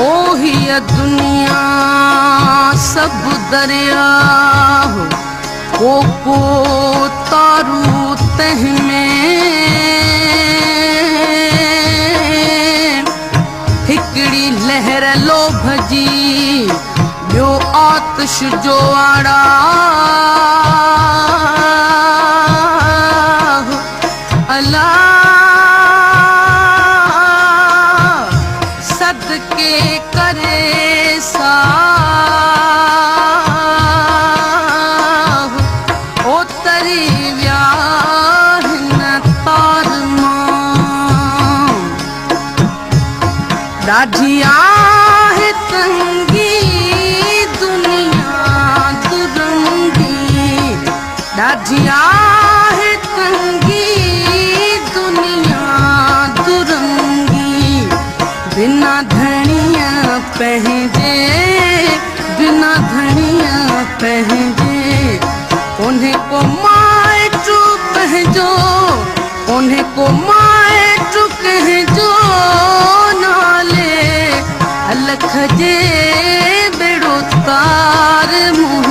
او هيء دنيا سڀ درياهه، ڪو ڪو تارو تنهن ۾. هڪڙي لهر لوڀ جي، ٻيو آتش جو آڙاهه. الا صدقي ڪري ساهه، او تري ويا هن تار مان. ڏاڍي آهي تنگي دنيا درنگي، ڏاڍي آهي تنگي دنيا درنگي، بنا ڌڻيء پنهنجي، بنا ڌڻيء پنهنجي، ڪونهي ڪو مائٽ پنهنجو، ڪونهي ڪو مائٽ ڪنهن جو نالي الک جي ٻيڙو تار منهنجو.